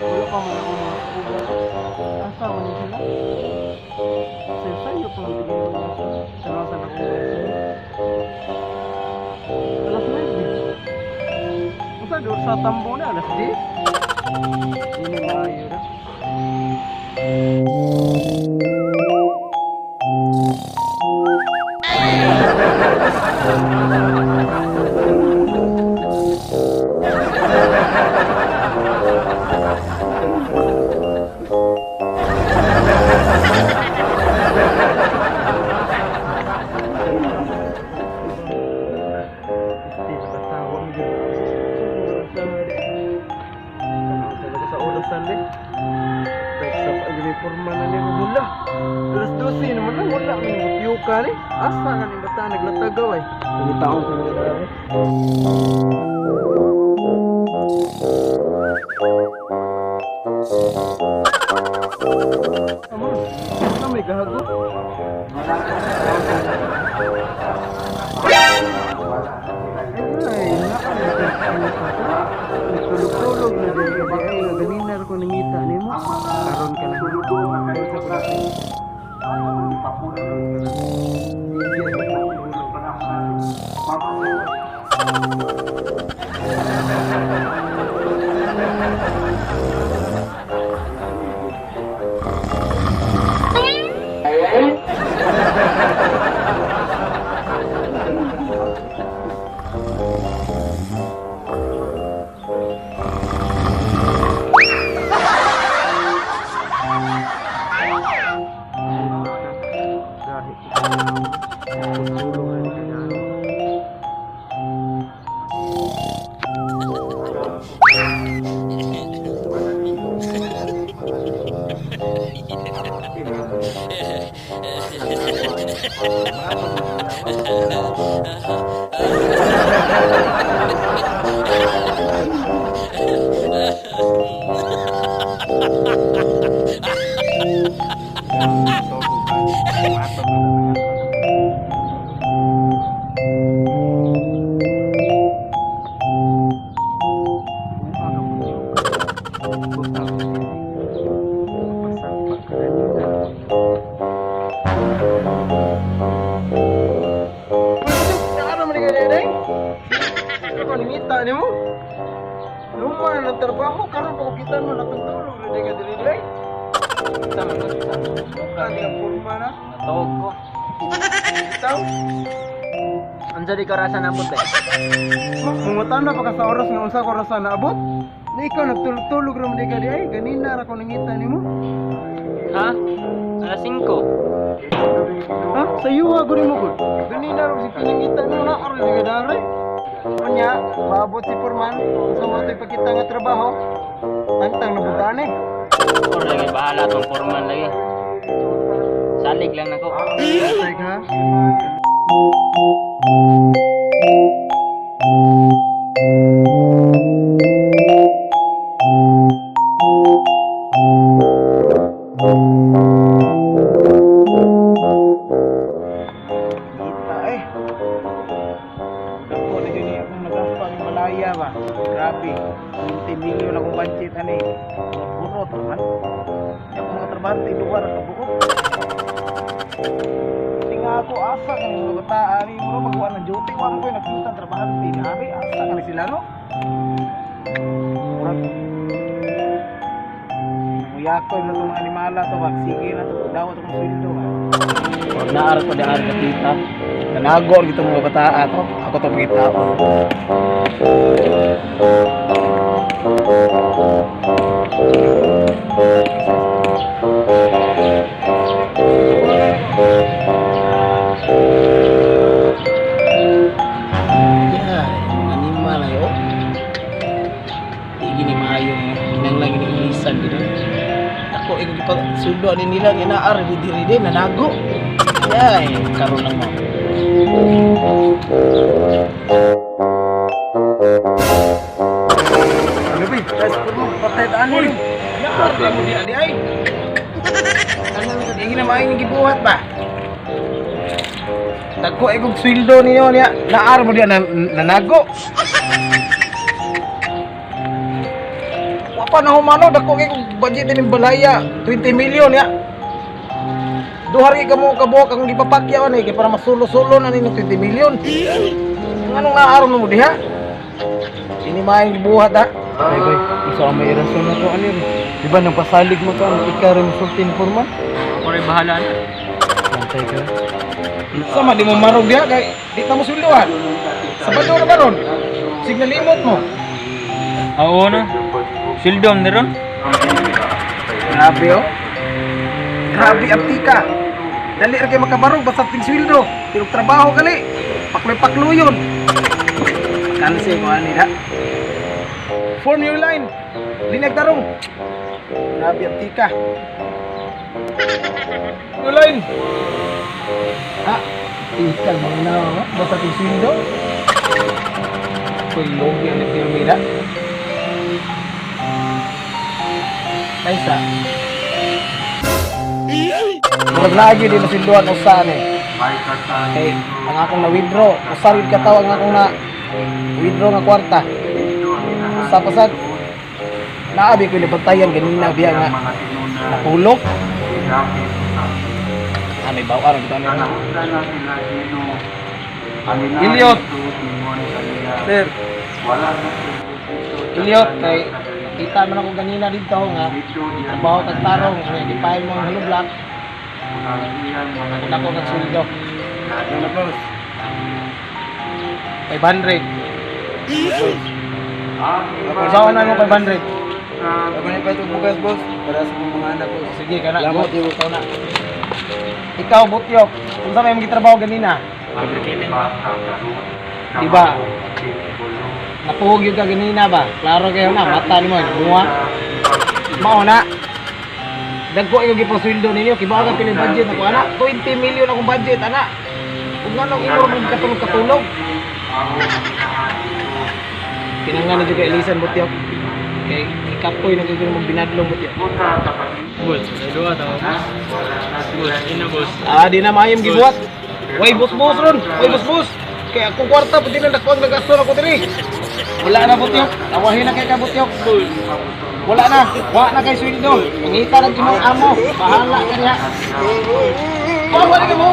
Wala pa man ako mga kauban. Asa man ni sila? Sayo-sayo pa man tigil ko. Tanaw sa akong resume. Alas 9. Unsa dur sa tambo na alas 10? Dili maayo ra. Still basta wa mi gyud. Tanaw sa ko sa orasan eh. Sa uniforma na niya mula. Alas 12 naman lang wala mi yuka ni. Asa ka ni bata naglatagaw ay. Pangitaon sa mga dami. Amo, asa may gahago? Ay, nagtulog-tulog na din ka ay ganina ra ko nangita nimo. Karon ka lang. Sa pala. Gahi. Tulog na ni kagano. Ako nangita nimo. Luma ng trabaho karon pa ko kita mo natutulog na di ka diri diri. Sa man ko sa Buka di ang porma na. Natawag ko. Itaw. Unsa di ka rasa nabot eh? Mangutan na pa ka sa oras nga unsa ko oras na abot. Na ikaw nagtulog-tulog ra man di ka di ay ganina ra ko nangita nimo. Ha? Alas 5. Ha? Sa yuwa gud mo gud. Ganina ra si pinangita nimo na aron di ka dare. Unya, maabot si Purman sa mo to'y pakita nga trabaho. Tangtang nabutan eh. Or lagi bahala tong forman lagi. Salig lang nako. Patay ka. Kita eh. Dako na yun akong nagasta ng Malaya ba. Grabe. 20 million akong budget ani. Burot man. Di ako mga trabahante duha ra ka buok. Tinga ako asa kani mga bataan ni mo magkuha ng duty wa mo koy nakita trabahante ni ari asa kani sila no. Murag muyakoy na itong mga animala to ba. Sige na to dawat akong sweldo ba. Or naar ko daan ka tita. Nanago ang itong mga bataa to. Ako to pangitaon. Yeah, animal ayo. Kaayo nga kinahanglan gid ilisan gid. Ako iko gipasweldo ani nila ginaar di diri di nanago. Ay, karon lang mo. Ano ba? Guys, mo, patay ta ani. Naar di mo di adi ay. Hindi na maayong gibuhat ba? Dagko ay kog sweldo niyo niya. Naar mo di nanago. Wa pa na humano dagko kay kog budget din balaya 20 million niya. Duha ra ka mo kabuok akong gipapakyaw ani kay para masulo-sulo na ninyo 20 million. Anong naar mo diha? Ini maayong gibuhat ha. Ay, boy, isa may irason na to ani. Di ba nang pasalig mo to ang ikaw rin sultin forman? Ako rin bahala na. Bantay ka. Sama di mo marog diha kay di ta mo sweldohan. Sabado na ba ron? Signalimot mo. Oo no. Sweldo ni ron. Grabe oh. Grabe ang tika. Dali ra kay makabarog basta ting sweldo. Pero trabaho gali. Pakloy-pakloyon. Kanse ko ani ha. Form your line. Linag tarong. Grabe ang tika. Your line. Ha? Tika mga na oh. Basta ting sweldo. Koy logi ang pirmi na. Kaysa. Murag lagi din nasinduan usa ni. Kay ang akong na-withdraw, usa rin kataw ang akong na withdraw nga kwarta. Usa pa sad. Naabi ko nibantayan ganina biya nga napulok. Ah, may bawa rin bitaw niya. Elliot. Sir, Elliot, kay kita man ako ganina dito nga trabaho tag tarong nga gipile mo ang hollow block. Una ko ng sweldo. ano boss? 500. Saan na mo 500? Ako na pa ito bukas, boss. Para sa mga anak ko. Sige, kana. Salamat, Go. Ikaw na. Ikaw, Butyok. Kung saan may mga trabaho ganina? Fabricating ba? Di ba? Napuhog yun ka ganina ba? Klaro kayo na, mata ni mo, bunga. Mao na. Dagko ikaw gipasweldo ninyo, kibaw ka pila budget ako ana. 20 million akong budget ana. Ug nganong imo ra katulog katulog. Kinanglan na jud kay Elisan Butyok. Kay ikapoy na gyud mong binadlong Butyok. Boss, may duha ta boss. Boss, ina boss. Ah, di na maayom gibuhat. Way bus-bus ron, way bus-bus. Kaya akong kwarta pwede na dakuan nagasto na ko diri. Wala na Butyok. Tawahin na kay ka Butyok. Wala na, wa na kay sweldo. Pangita na imong amo. Bahala ka niya. Wa na kay mo.